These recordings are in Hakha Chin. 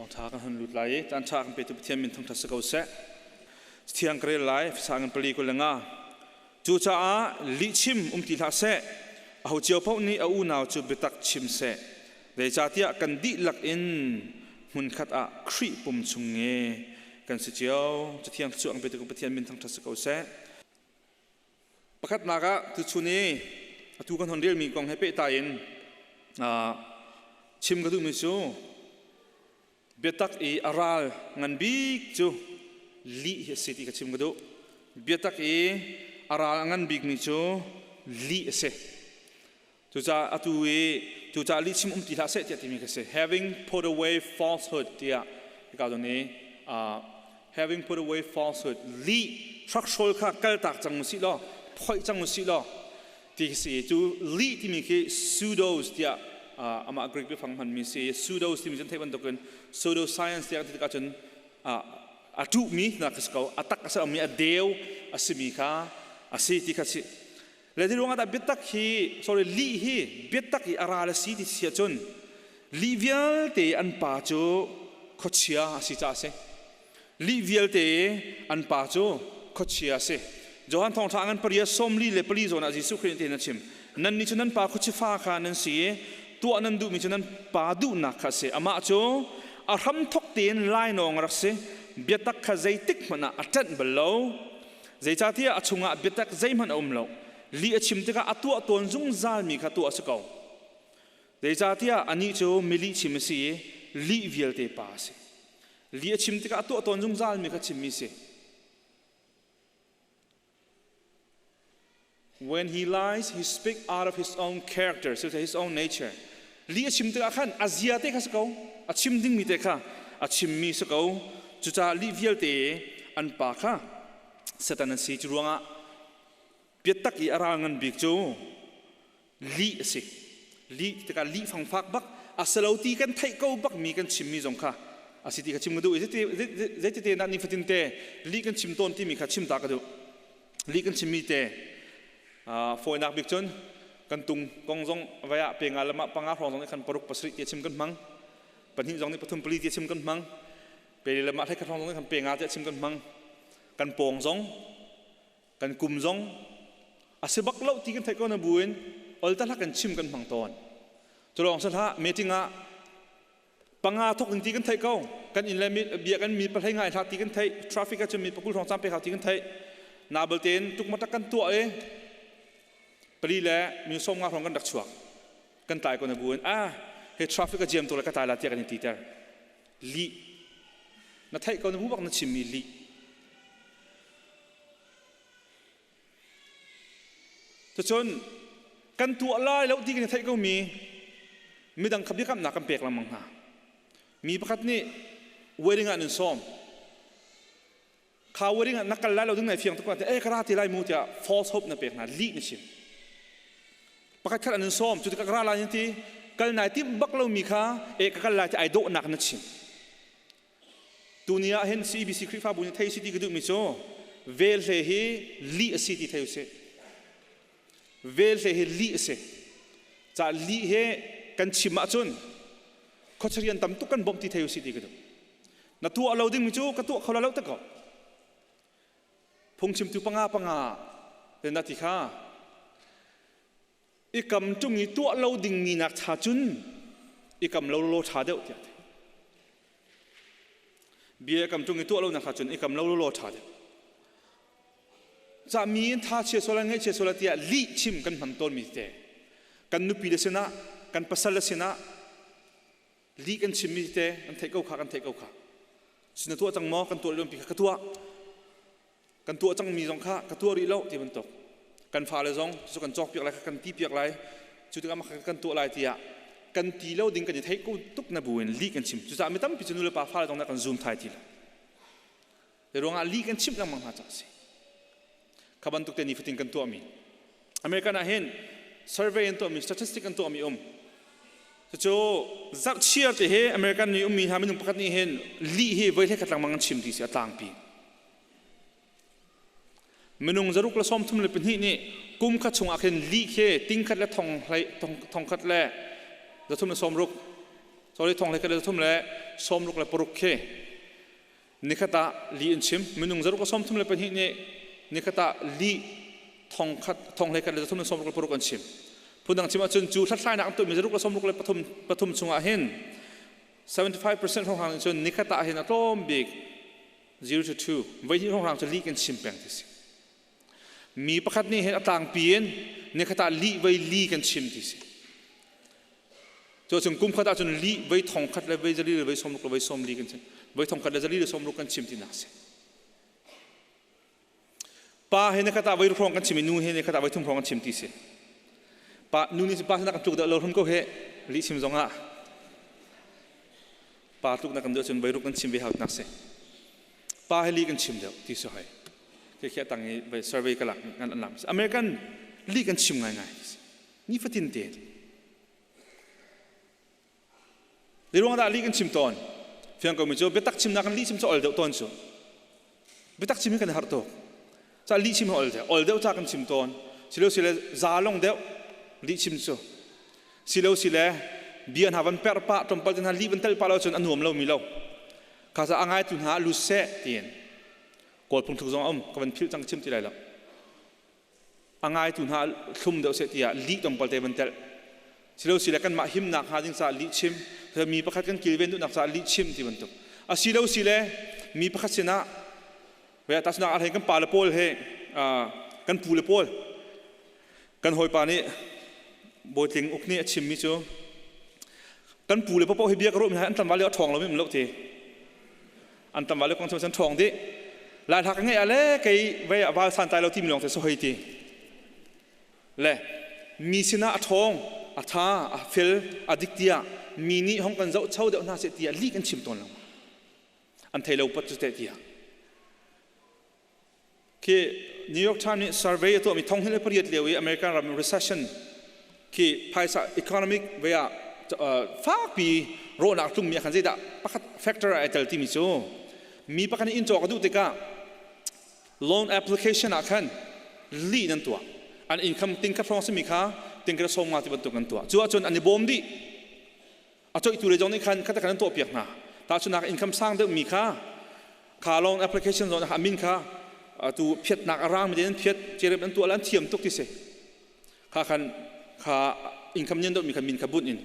Thawngṭha kan hun lut lai i caanṭha kan petu Pathian min thangṭhat si ko seh. Thiang ka rel lai Fisang in pali 25. Cucaah lihchim um ti hlah seh. Aho cio paoh nih a unau cu biatak chim seh. Zeicahtiah kan dihlak in hmunkhat ah Khrih pum chung nge kan si cio. Cathiang thluachuah kan petu Pathian min thangṭhat si ko seh. Pakhatnak ah tuchun i atu kan hon relmi kong he pehtlai in chim ka duhmi cu biatak i a ral ngan bik cu lih hi a si ti ka chim ka duh. Biatak i a ral a ngan bikmi cu lih a si. Cucaah atu i cucaah lihchim um ti hlah seh tiah timi ka si. Having put away falsehood tiah hika zawn i having put away falsehood lih hrakhrawl kha kaltak cang usih law phoih cang usih law ti khi si. Cu lih timi khi pseudos tiah amah Greek biafang hmanmi si. Pseudos timi cu theih bantukin pseudoscience tiah kan ti tikah cun a ṭuhmi na ka si ko. A tak a si lomi a deu a simi kha a si ti kha si. Le ti ruangah dah biatak hi sorry lih hi biatak i a ral a si ti si ahcun lih vialte an pa cu khuachia a si caah a si. Lih vialte an pa cu khuachia a si. Johan thawngṭha ngan paria 44 zawn ah Jesuh Khrih nih a chim. Nannih cu nan pa khuachi fa kha nan si i tuah nan duhmi cu nan pa duhnak kha a si. Amah cu a hramthok tein lainawng a rak si. Biatak kha zeitik hmanh ah a ṭanh bal lo. Zeicahtiah a chungah biatak zeihmanh a um lo. Lih a chim tikah a tuah tawn zungzalmi kha tuah a si ko. Zeicahtiah anih cu mi lihchim a si i lih vialte pa a si. Lih a chim tikah a tuah tawn zungzalmi kha chimmi a si. When he lies, he speaks out of his own character, so his own nature. Lih a chim tikah khan a zia te kha si ko. A chim dingmi te kha a chimmi si ko. Cucaah lih vialte an pa kha Satan an si. Cu ruangah biatak i a ral ngan bik cu lih a si. Lih tikah lih fangfak bak a si lo ti kan theih ko bak mi kan chimmi zong kha a si ti kha chim ka duh. Zeiti te dah nifatin te lih kan chim tawn timi kha chim ta ka duh. Lih kan chimmi te fawinak bik cun kan tung kong zong vai ah pe nga lam ah panga hrawng zong nih khan paruk pasarih ti chim kan hmang pahnih zong nih pathum pali ti chim kan hmang pe lam ah hlei hrawng zong nih khan pe nga ti chim kan hmang kan pawng zong kan kum zong a si bak lo ti kan theih ko na buin ol ta kan chim kan hmang tawn cu lawng si hlah meeting ah Panga thok ding ti kan theih ko. Kan inn le bia kan mi pahlei ngai hlah ti kan theih. Traffic ah cun mi pakul hrawng caan pe hau ti kan theih. Na balte tuk matak kan tuah i pali le mi 50 hrawng kan rak chuak. Kan tlai ko na bu in ah he traffic a jam tu le ka tlai la tiah kan in ti ter. Lih. Na theih ko na bu bak na chimmi lih. Cucun kan tuah lai lo ti kan i theih komi midang kha biakamnak kan pek lengmang hna. Mi pakhat nih wedding ah nan sawm. Kha wedding ah na kal lai lo ding nai fiang tuk te eh ka ra ti lai mu tiah false hope na pek hna lih na chim. Pakhat khat an sawm cu tikah ka ra lai ti kal nai timh bak lomi kha eh ka kal lai ti ai dawhnak na chim. Tuni ah hin CBC Khrihfabu nih thei si ti ka duhmi cu velhle hi lih a si ti thei usih. Velhle hi lih a si. Ca lih he kan chim ahcun khuacharian tam tuk kan bawmh ti thei usih ti ka duh. Na tuah lo dingmi cu ka tuah kho lo te ko. Phungchimtu panga panga na ti kha i kam ṭung i tuah lo dingmi nak cha cun i kam lo law ṭha deuh tiah bia kam ṭung i tuah lo nak kha cun i kam lo law ṭha deuh ca mi in tha chia sual ngeih chia sual tiah lih chim kan hman tawn mi te kan nupi le sinah kan pasal le sinah lih kan chim mi te kan theih ko kha kan theih ko kha sin na tuah cang maw kan tuah lio pi kha ka tuah Kan tuah cangmi zong kha ka tuah rih lo ti bantuk. Kan fale zong cu kan cawkpiak lai kan ti piak lai cu tikah mah kan tuah lai tiah kan ti lo ding kan i theih ko tuk na bu in lih kan chim. Cucaah mi tampi cu nu le pa fale zong nih kan zoom thai ti lo. Hi ruangah lih kan chimh lengmang hna caah a si. Kha bantuk te nifatin kan tuahmi. American ah hin survey an tuahmi statistic an tuahmi um. Cucu zarhchiar te hi American mi ummi hna minung pakhat nih hin lih hi voi hlei khat lengmang an chim ti si a tlangpi. Minung 632 nih kum khat chungah khin lih khi ting khat le thong hlei thong khat le 360. Sorry, thong hlei khat le zathum le sawmruk le paruk khi nikhat ah li in chim. Minung zaruk le 32 nih nikhat ah li thong khat thong hlei khat le 3 le 66 an chim. Phundang chim ahcun cu hlathlainak an tuahmi zaruk le 63 pathum chungah hin 75% hrawnghrang nih cun nikhat ah hin a tlawm bik 0 to 2 voi hnih hrawnghrang cu li kan chim peng ti si. Mi pakhat nih hin a tlangpi in nikhat ah lih voi li kan chim ti si. Cu cun kum khat ahcun lih voi thong khat le voi zali le voi sawmruk le voi sawm li kan chim. Voi thong khat le zali le sawmruk kan chim tinak si. Pa he nikhat ah voi hrawng kan chim i nu he nikhat ah voi thum hrawng kan chim ti si. Pa nu nih pa sinah kan tluk deuh lo hrim ko he lih chim zong ah pa tluk nak kan duh cun voi ruk kan chim ve hau nak si. Pa he li kan chim deuh ti si hoi. Ke khi atang i voi survey ka lak ngan an lam. American li kan chim ngai ngai ti si. Nifatin te. Zeiruang dah lih kan chim tawn? Fiang ko mi cu biatak chimnak kan lih chim cu ol deuh tawn cu. Biatak chim hi kan har tuk. Ca lih chim hi ol deuh. Ol deuh ca kan chim tawn. Silo sile za long deuh lih chim cu. Silo sile bia hna van perh pah tlawmpal te hna lih van tel pah lo cun a nuam lo mi lo. Kha ca a ngaitu hna lu seh tiin kawl phungthluk zong a um ka van philh cang chim ti lai lo. A ngaitu hna thlum deuh seh tiah lih tlawmpal te van telh silo sile kanmah himnak hnga ding caah lih chim, mi pakhat kan kilven duhnak caah lih chim ti bantuk asilo sile mi pakhat sinah ve tahchunak ah kan pa le pawl he kan pu le pawl kan hawipa nih Bawitling uk nih a chimmi cu kan pu le papaw hi bia ka ruah mi an tlamval le a ṭhawng lomi um lo ti an tam le kong chan ṭhawng dih lai hla ka ngeih ah le kei vei ah val san tai lo timi lawng te so hoi ti le mi sinah a ṭhawng a ṭha a fel a dik tiah mi nih hong kan zoh cho deuh hna seh tiah lih kan chim tawn lo an thei lo pat cu teh tiah Khi New York Times nih survey a tuahmi 2008 lio i American ram recession khi phaisa economic way ah fakpi rawhnak tlungmi ah khan zeidah pakhat factor ah ai tel timi cu mi pakhat nih inn cawk a duh tikah loan application ah khan lih nan tuah, an income ting khat hrawng simi kha ting khat sawm nga ti bantuk an tuah. Cu ahcun an i bawm dih. A coihtu le zong nih khan khat kan tuah piak hna. Tahchunhnak, income sang deuh mi kha kha loan application zong a min kha tu phiatnak a rang mi an phiat cerep an tuah la, an thiam tuk ti si. Kha khan kha income nian deuh mi kha min kha bunh in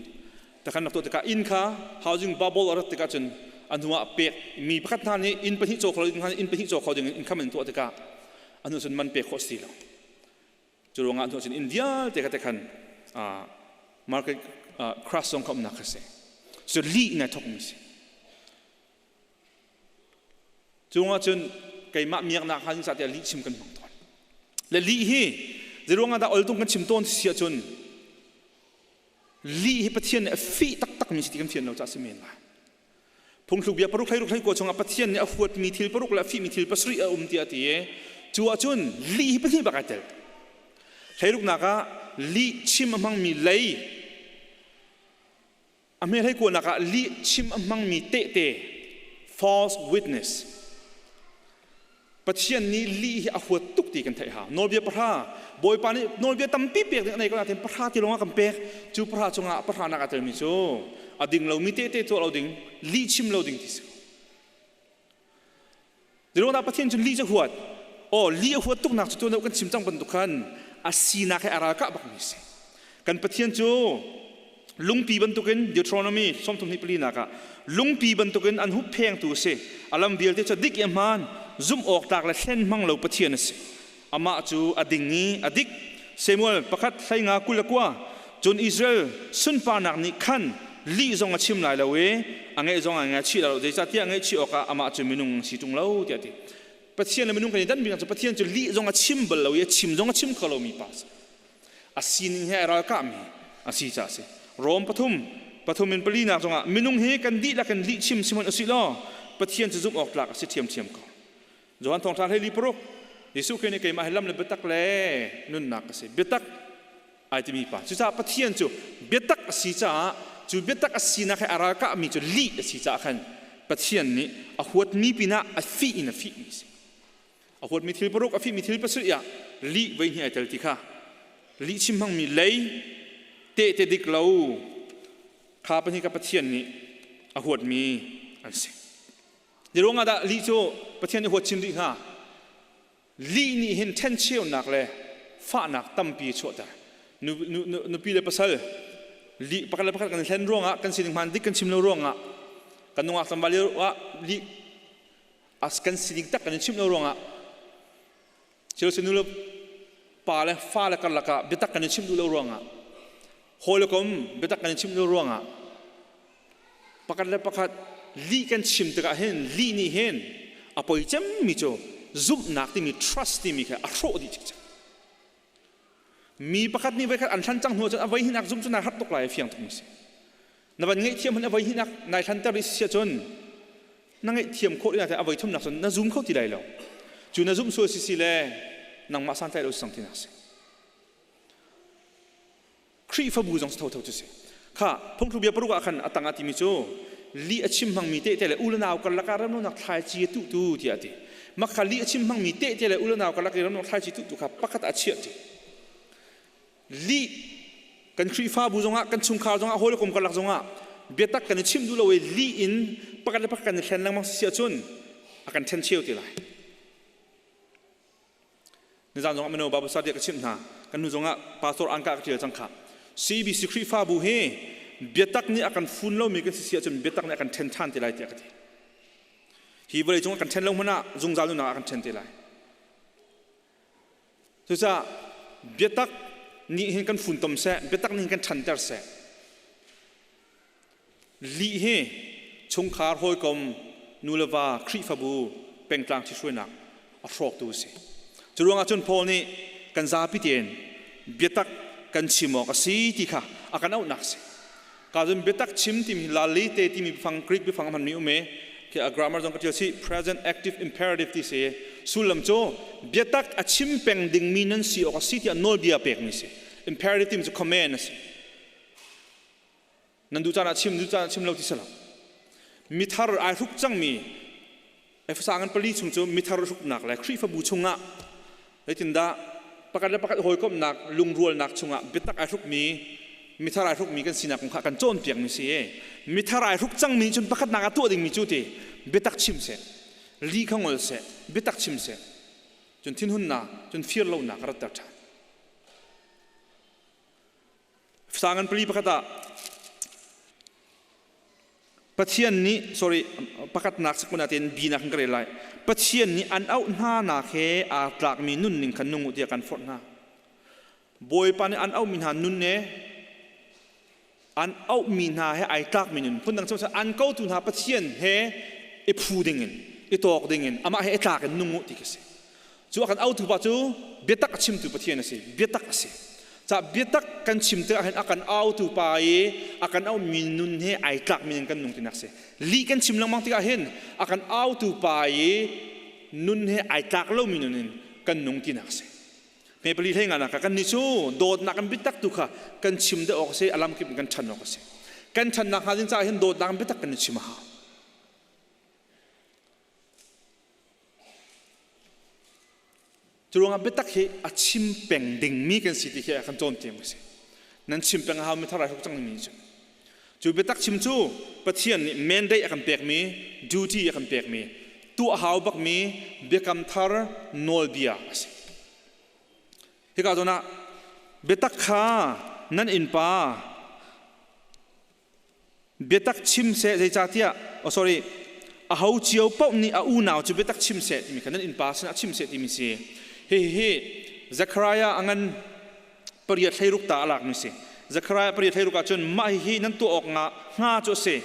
ta khan rak tuah tikah inn kha housing bubble a rat tikah cun a hnu ah pek mi pakhat hna nih inn pahnih caw kho ding inn pahnih caw kho ding in income an tuah tikah a hnu cun man pek khawh si lo. Cu ruangah cun inn vialte kha te khan market crash zong kha umnak kha si. Cu lih in ai thawkmi si. Cu ruangah cun keimah miaknak hnga ding ca tiah lih chim kan hmang tawn. Le lih hi zeiruangah dah oltung kan chim tawn si ahcun lih hi Pathian nih a fih taktakmi si ti kan fian lo caah si men lai. Phungthluk bia paruk hleiruk hleikua chungah Pathian nih a huatmi thil paruk le a fihmi thil pasarih a um tiah a ti i cu ahcun lih hi pahnih bak ai tel. Hleiruknak ah lih chim a hmangmi lei, a hme hleikuanak ah lih chim a hmangmi tehte, false witness. Pathian nih lih hi a huat tuk ti kan theih hau. Nawlbia pahra, Bawipa nih nawlbia tampi pek ding a nei ko nain pahra ti lawngah kan pek. Cu pahra chungah pahra nak aa telmi cu a ding lomi tehte tuah lo ding, lih chim lo ding ti si. Zeiruangah Pathian cu lih cu huat? Aw, lih a huat tuknak cu tuan kan chim cang bantuk khan a sinak he a ralkah bakmi si. Kan Pathian cu lungpi bantukin Deuteronomy 34 nak ah lungpi bantukin an hupphengtu a si. A lam vialte cu dik i a hmaan, zumh awk tlak le hlen hmang lo Pathian a si. Amah cu a ding i a dik. Samuel pakhat hleinga 29. Cun Israel sunparnak nih khan lih zong a chim lai lo i a ngeih zong a ngaihchih lai lo, zeicahtiah ngaihchih awkah amah cu minung si ṭung lo tiah a ti. Pathian le minung kan i dan bik cu Pathian cu lih zong a chim bal lo i a chim zong a chim kho lomi pa a si. A sining he ai ralkahmi a si caah a si. Rom pathum pathum in palinak zongah minung hi kan dihlak in lih chim si hmanh usih law Pathian cu zumh awk tlak a si ṭhiamṭhiam ko. Johan thawngṭha hlei paruk, Jesuh Khrih nih keimah hi lam le biatak le nunnak ka si. Biatak ai timi pa. Cucaah Pathian cu biatak a si caah cu biatak a sinak he a ralkahmi cu lih a si caah khan Pathian nih a huatmi pinah a fih in a fihmi a si. A huatmi thil paruk, a fihmi thil pasarih ah lih voi hnih ai tel ti kha lih chim hmangmi lei, tehte dik lo. Kha pahnih ka Pathian nih a huatmi an si. Ni ruangah dah lih cu Pathian nih huat chin rih hnga? Lih nih hin ṭhencheunak le fahnak tampi a chuahter. Nupi le pasal lih pakhat le pakhat kan i hlen ruangah kan sining hmaan dik kan chim lo ruangah kan nungak tlangval lio ah lih kan sining tak kan i chimh lo ruangah Chelsea nu le pa le fa le karlak ah biatak kan i chimh duh lo ruangah hawi le kom biatak kan i chimh lo ruangah pakhat le pakhat lih kan chim tikah hin lih nih hin a poi cemmi cu zumhnak timi trust timi kha a hrawh dih cikcek. Mi pakhat nih voikhat an hlan cang hnu ahcun a voi hinak zumh cu nai harh tuk lai a fiang tukmi si. Na van ngaihthiam hun a voi hinak nai hlanter rih si ahcun na ngaihthiam khawh rih a voi thumnak cun na zum kho ti lai lo. Cu na zumh sual si si le nangmah santlai lo sang tinak si. Khrihfabu zong thotho cu si. Kha phungthluk bia paruk ah khan a tang ah timi cu lih a chim hmangmi tehte le u le nau karlak ah remlonak thlaici a tuhtu tiah a ti. Mah kha lih a chim hmangmi tehte le u le nau karlak i remlonak thlaici tuhtu kha pakhat ah a chiah ti. Lih kan Khrihfabu zongah kan chungkhar zongah hawi le kom karlak zongah biatak kan i chim duh lo i lih in pakhat le pakhat kan i hlen lengmang si ahcun a kan ṭhen cheu ti lai. Nizan zongah mino Bible study ka chimh hna. Kan nu zongah pastor angka ka ṭial cang kha. CBC Khrihfabu hi biatak nih a kan fun lomi kan si si ahcun biatak nih a kan ṭhen ṭhan te lai tiah ka ti. Hi vawlei cung a kan ṭhen lo hmanh ah zungzal nunnak ah a kan ṭhen te lai. Cucaah biatak nih hin kan funtom seh, biatak nih hin kan ṭhanter seh. Lih hi chungkhar hawikom nu le va Khrihfabu pengtlang ṭhithruainak a hrawktu a si. Cu ruangah cun Paul nih kan zapi tein biatak kan chim awk a si ti kha a kan auhnak a si. Ka cun biatak chim timi lalite timi biafang Greek biafang a hmanmi um i khi a grammar zong ka ṭial si present active imperative ti si. Sullam cu biatak a chim peng dingmi nan si awk a si tiah nawlbia pekmi si. Imperative timi cu command a si. Nan duh caan ah chim, duh caan ah chim lo ti si lo. Mithar ai hruk cangmi Efesa ngan pali chung cu mithar hruknak le Khrihfabu chungah zeitindah pakhat le pakhat hawikomhnak lungrualnak chungah biatak ai hrukmi mithar ai hrukmi kan sinak kong kha kan cawnpiakmi si i mithar ai hruk cangmi cun pakhatnak ah tuah dingmi cu ti biatak chim seh li kha ngol seh biatak chim seh cun thinhunnak cun fir lonak a ratter ṭhan. Sangan pali pakhat ah Pathian nih sorry pakhatnak sakun ah tein bi nak kan ka rel lai. Pathian nih an auh hna nak he aa tlakmi nunning kha nung u tiah kan forh hna. Bawipa nih an auhmi hna nun he an auhmi hna he ai tlakmi nun phundang cu an kotu hna Pathian he i phu dingin i tawk dingin amah he i tlak in nung u ti khi si. Cu a kan autu pa cu biatak a chimtu Pathian a si. Biatak a si. Ca biatak kan chim tikah hin a kan autu pa i a kan aumi nun he ai tlakmi in kan nung tinak si. Lih kan chim lengmang tikah hin a kan autu pa i nun he ai tlak lomi nun in kan nung tinak si. Hme pali hlei nga nak kan ni cu dawtnak kan biatak tu kha kan chim deuh awk a si, a lamkip in kan ṭhan awk a si. Kan ṭhannak hnga ding caah hin dawtnak kan biatak kan i chim a hau. Cu ruangah biatak hi a chim peng dingmi kan si ti khi a kan cawnpiak a si. Nan chim peng a haumi thar ai hruk cang dingmi cu. Cu biatak chim cu Pathian nih mandate a kan pekmi, duty a kan pekmi, tuah hau bakmi biakam thar nawlbia a si. Hika zawn ah biatak kha nan innpa Biatak chim seh zeicahtiah oh sorry aho cio paoh nih a unau cu biatak chim seh timi kha nan innpa sinah chim seh timi si. Hihi Zechariah a ngan pariat hleiruk ta a lakmi si. Zechariah pariat hleiruk ahcun mah hihi nan tuah awk nga hnga cu a si.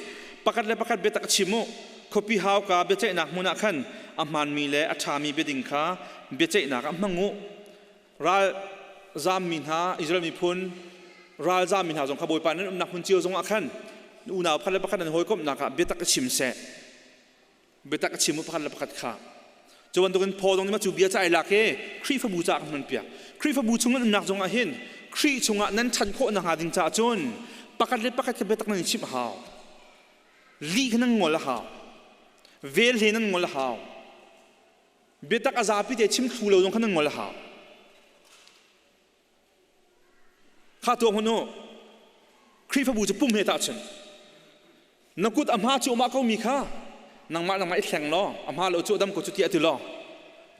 Pakhat le pakhat biatak chim u. Khuapi hauka biaceihnak hmun ah khan a hmaanmi le a ṭhami biading kha biaceihnak ah hmang u. Ral zammi hna Israel miphun ral zammi hna zong kha Bawipa nan umnak hmun cio zongah khan unau pakhat le pakhat nan hawikomhnak ah biatak a chim seh biatak a chim u pakhat le pakhat kha cu bantukin Paul zong nih cu bia ca ai lak i Khrihfabu caah kan hman piak Khrihfabu chung nan umnak zongah hin Khrih chungah nan ṭhan khawh nakhnga ding caah cun pakhat le pakhat kha biatak nan i chimh a hau lih kha nan ngol a hau vel he nan ngol a hau Biatak a zapi te chim thlu lo zong kha nan ngol a hau. Kha tuah hmun u. Khrihfabu cu pum he tahchun. Na kut a hma cu umah ko mi kha nangmah nangmah i thleng law a hma lo cu dam ko cu tiah ti law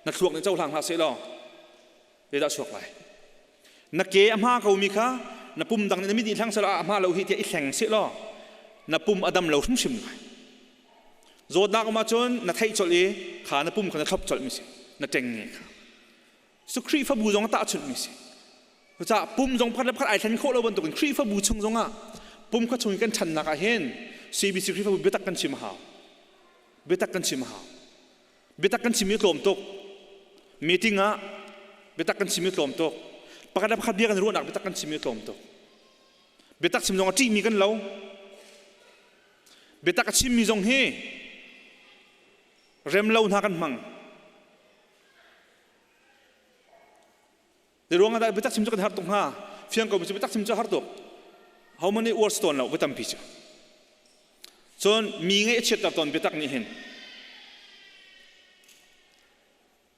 na thluak nih cohlang hlah seh law zeidah chuak lai? Na ke a hma ko mi kha na pum dang nih na mit nih thleng seh law a hma lo hi tiah i thleng seh law na pum a dam lo hrimhrim lai. Zawtnak um ahcun na theih colh i kha na pum kha na thlop colh mi si na ṭeng nge kha. Cu Khrihfabu zong a tahchunh mi si. Cucaah pum zong pakhat le pakhat ai thlen khawh lo bantukin Khrihfabu chung zongah pum kha chung i kan ṭhannak ah hin CBC Khrihfabu biatak kan chim a hau. Biatak kan chim a hau. Biatak kan chim i tlawm tuk. Meeting ah biatak kan chim i tlawm tuk. Pakhat le pakhat bia kan ruahnak biatak kan chim i tlawm tuk. Biatak chim zong a ṭihmi kan lo. Biatak a chimmi zong hi rem lo hna kan hmang. Zei ruang ah dah biatak chim cu kan har tuk hnga? Fiang ko mi cu biatak chim cu har tuk. Ho man nih uar si tawn lo voi tampi cu. Cun mi ngeih a chiatter tawn biatak nih hin.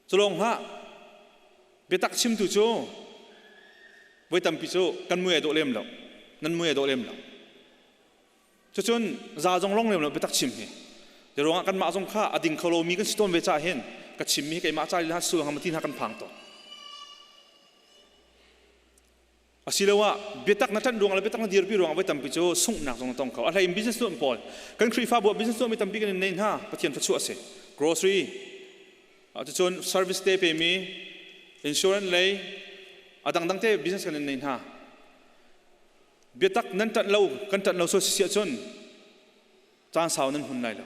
Culawng hlah biatak chimtu cu voi tampi cu kan mui ai dawh lem lo. Nan mui ai dawh lem lo. Cucun za zong long lem lo biatak chim hi. Ti ruangah kanmah zong kha a ding kho lomi kan si tawn ve caah hin ka chimmi hi keimah ca lila sul hang ti hna kan phang tawn. Asiloah biatak na ṭanh ruangah le biatak na dirpi ruangah voi tampi cu sunghnak zong na tong kho. A hlei in business tuah pawl kan Khrihfabu ah business tuahmi tampi kan in nei hna. Pathian thluachuah a si. Grocery cucun service te pemi insurance lei a dangdang te business kan in nei hna. Biatak nan ṭanh lo kan ṭanh lo sual si ahcun caan sau nan hmun lai lo.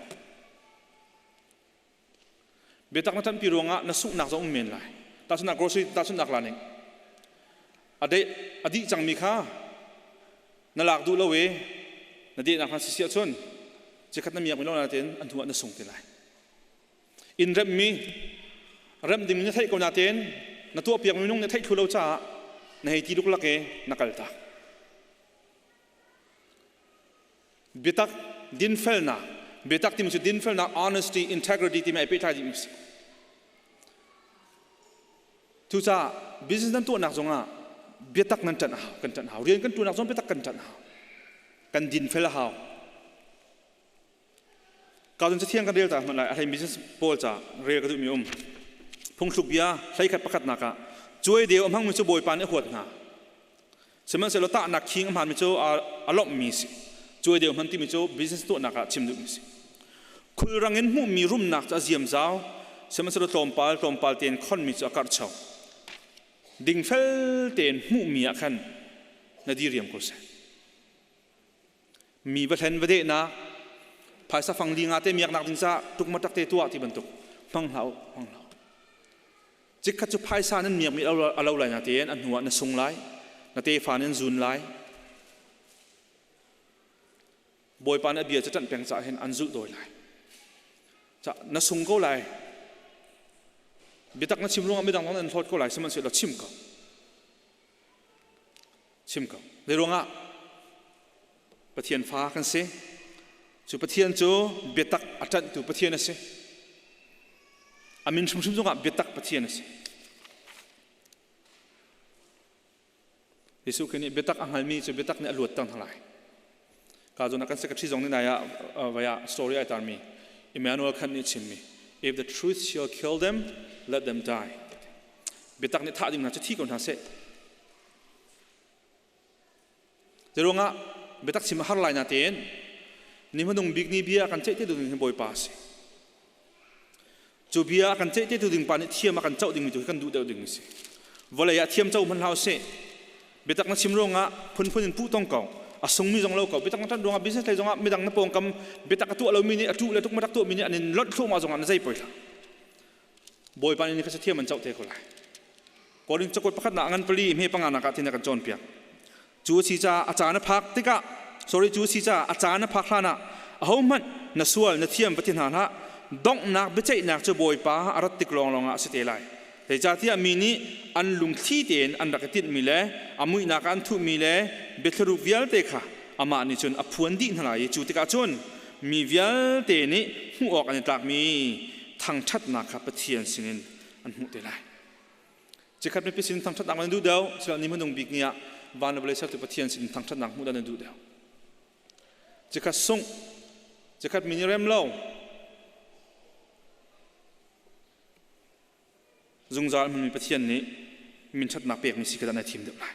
Biatak na ṭanhpi ruangah na sunghnak zong um men lai. Tahchunhnak grocery tahchunhnak la ning. A deh a dih cangmi kha na lak duh lo i na dehnak hna si si ahcun cikhat na miak mi lo nain an hnu ah na sung te lai. Inn remhmi remh ding na theih ko nain na tuahpiak minung nih theih thlu lo caah na hei ti luklak i na kal tak. Biatak dinfelnak biatak timi cu dinfelnak honesty integrity timi ai pehtlai dihmi si. Cucaah business nan tuahnak zongah biatak nan ṭanh a hau kan ṭanh a hau rian kan ṭuannak zong biatak kan ṭanh a hau kan dinfel a hau. Ka cun cathiang kan rel ta hmanh lai a hlei business pawl ca rel ka duhmi um. Phungthluk bia hleikhat pakhatnak ah cuai deu a hmangmi cu Bawipa nih a huat hna. Sihmanhsehlaw tahnak khing a hmanmi cu a lawmhmi si. Cuai deu hman timi cu business tuahnak ah chim duhmi si. Khulrang in hmuhmi rumnak cu a ziamzau, sihmanhsehlaw tlawmpal tlawmpal tein khonmi cu a karhcho. Dingfel tein hmuhmi ah khan na diriam ko seh. Mi va hlen va dehnak phaisa fang li nga te miaknak ding caah tukmatak te tuah ti bantuk hmang hlah u hmang hlah u. Chikkhat cu phaisa nan miakmi a lo lai na tein a hnu ah na sung lai na tefa nan zun lai. Bawipa nih a bia cu ṭanh peng caah hin an zulh dawi lai ca na sung ko lai. Biatak na chim ruangah midang zong an hlawt ko lai sihmanhsehlaw chim ko Chim ko. Zei ruangah? Pathian fa kan si. Cu Pathian cu biatak a ṭanhtu Pathian a si. A min hrimhrim zongah biatak Pathian a si. Jesuh Khrih nih biatak a hngalmi cu biatak nih a luatter hna lai. Ka zawn ah kan secretary zong nih nai ah vai ah story ai tarmi Emmanuel Kant nih chimmi if the truth shall kill them let them die. Biatak nih thah ding hna cu thi ko hna seh. Zeiruangah biatak chim a har lai na tein ni hmanung bik ni bia kan ceih te ding hi Bawipa a si. Cu bia kan ceih te tu ding pa nih thiam a kan coh dingmi tu hi kan duh deuh ding a si. Vawlei ah thiam co hmanh hlah usih. Biatak na chim ruangah phunphun in puh tong ko. A sungmi zong lo ko. Biatak na ṭanh ruangah business lei zongah midang na pawngkam biatak a tuah lomi nih a ṭuh le tuk rak tuahmi nih an in lonh thluahmah zongah na zei poi hlah. Bawipa nih kha thiam an coh te ko lai. Korin cakuat pakhat nak ngan pali hme panga nak ah tin a kan cawnpiak. Cu a si caah a caan a phak tikah sorry cu a si caah a caan a phak hlanah ahohmanh na sual na thiam va ti hna hlah. Donghnak biaceihnak cu Bawipa a rat tik lawnglawng ah a si te lai. Zeicahtiah mi nih an lungthli tein an rak i tinhmi le a muihnak ah an thuhmi le biathlaruk vialte kha amah nih cun a phuan dih hna lai i cu tikah cun mi vialte nih hmuh awk an i tlakmi thangṭhatnak kha Pathian sinin an hmuh te lai. Chikkhat mipi sin thangṭhatnak nan duh deuh, sihmanhsehlaw ni hmanung bik ni ah van le vawlei sertu Pathian sin thangṭhatnak hmuh dah nan duh deuh. Chikkhat sungh. Cikhat mi nih rem lo. Zungzal hmunmi Pathian nih minṭhatnak pekmi si kha dah na thim deuh lai.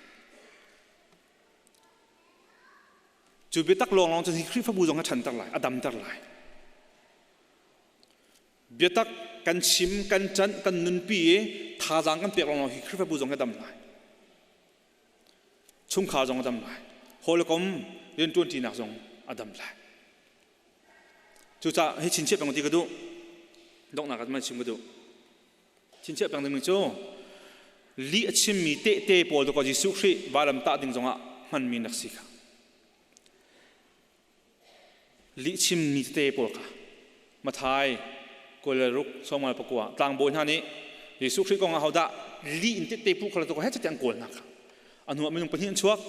Cu biatak lawnglawng cun hi Khrihfabu zong a ṭhanter lai, a damter lai. Biatak kan chim, kan ṭanh, kan nunpi i thazaang kan pek lawnglawng hi Khrihfabu zong a dam lai. Chungkhar zong a dam lai. Hawikom rianṭuanṭinak zong a dam lai. Cucaah hi chinchiah peng ti ka duh. Donghnak ah chim ka duh. Chinchiah peng dingmi cu lih a chimmi tehte pawl dawkaw Jesuh Khrih vailam tah ding zongah hmanmi nak si kha. Lih chimmi tete pawl kha Mathai 26 49 tlangbawi hna nih Jesuh Khrih kong ah hodah lih in tehte puh kha he cati an kawl hna kha. A hnu ah minung pahnih an chuak.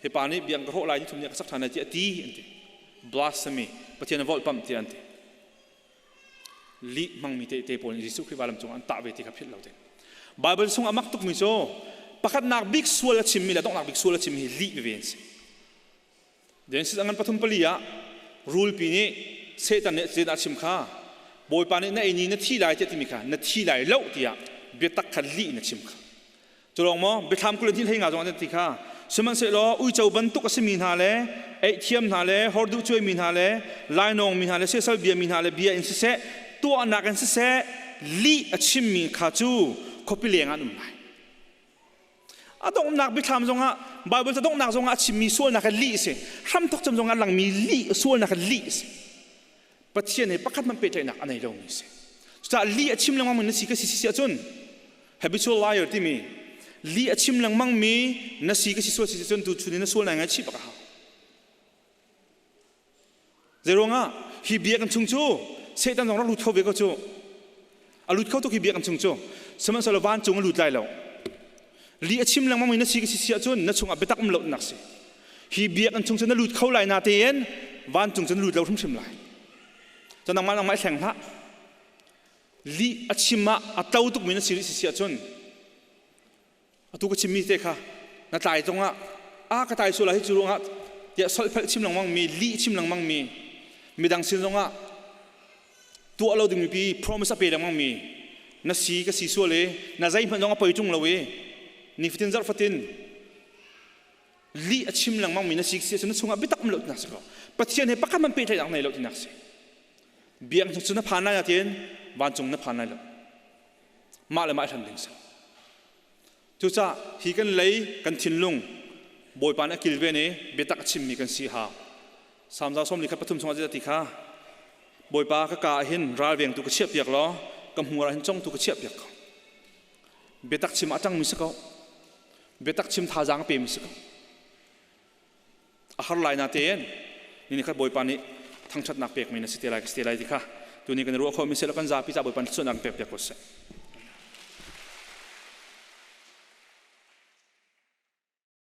Hi pa nih biang ka hrawh lai ni thum ni ka sak ṭhan lai ti a ti an ti. Blasphemy Pathian a volhpamh tiah an ti. Lih hmangmi tehte pawl nih Jesuh Khrih vailam cungah an tah ve ti kha philh lo ding. Bible chung a mak tukmi cu pakhatnak bik sual a chimmi le donghnak bik sual a chimmi hi lih veve an si. Genesis a ngan pathum pali ah rulpi nih Satan nih zeidah a chim kha Bawipa nih na ei ni na thi lai tiah timi kha na thi lai lo tiah biatak kha lih in a chim kha. Cu lawng maw biathlam 20 hnih hlei nga zong an ti kha sihmanhsehlaw uico bantuk a simi hna le eihthiam hna le horduh cuaimi hna le lainawng mi hna le siasal biami hna le bia in siseh tuahnak in siseh lih a chimmi kha cu khuapi leng ah an um lai. A donghnak biathlam zongah Bible ca donghnak zongah a chimmi sualnak hi lih a si. Hramthok cem zongah langmi lih sualnak hi lih a si. Pathian he pakhat hmanh pehtlaihnak a nei lomi a si. Cucaah lih a chim lengmang mi na si ka si si ahcun habitual liar timi lih a chim lengmang mi na si ka si sual si cun tu chun in na sual nai ngaihchih bak a hau. Zeiruangah hi biakinn chung cu Satan zong rak lut kho ve ko cu. A lut kho tuk hi biakinn chung cu. Sihmanhsehlaw vancung a lut lai lo. Lih a chim lengmang mi na si ka si si ahcun na chungah biatak um lo nak si. Hi biakinn chung cu na lut kho lai na tein vancung cu na lut lo hrimhrim lai. Cu nangmah nangmah i hleng hlah. Lih a chim ah a to tukmi na si rih si si ahcun atu ka chimmi te kha na tlai zongah a ka tlai sual ah hi cu ruangah tiah solhphelh chim lengmang mi lih chim lengmang mi midang sin zongah tuah lo dingmi pi promise a pe lengmang mi na si ka si sual i na zeihmanh zong a poi ṭung lo i nifatin zarh fatin lih a chim lengmang mi na si si na chungah biatak um lo tinak si ko. Pathian he pakhat man pehtlaihnak nei lo tinak si. Biak cu na phan lai na tiin vancung na phan lai lo. Mah le mah hlan ding si. Cucaah hi kan lei kan thinlung Bawipa nih a kilven i biatak a chimmi kan si hau. Salm 143 chungah ti kha Bawipa ka ka ah hin ralvengtu ka chiahpiak law ka hmur ah hin congtu ka chiahpiak ko. Biatak chim a ṭangmi si ko. Biatak chim thazaang a pemi si ko. A har lai na tein ni khat Bawipa nih thangṭhatnak pekmi na si te lai ka si te lai ti kha tuni kan i ruah khawhmi seh kan zapi ca Bawipa nih thluachuahnak pek piak ko seh.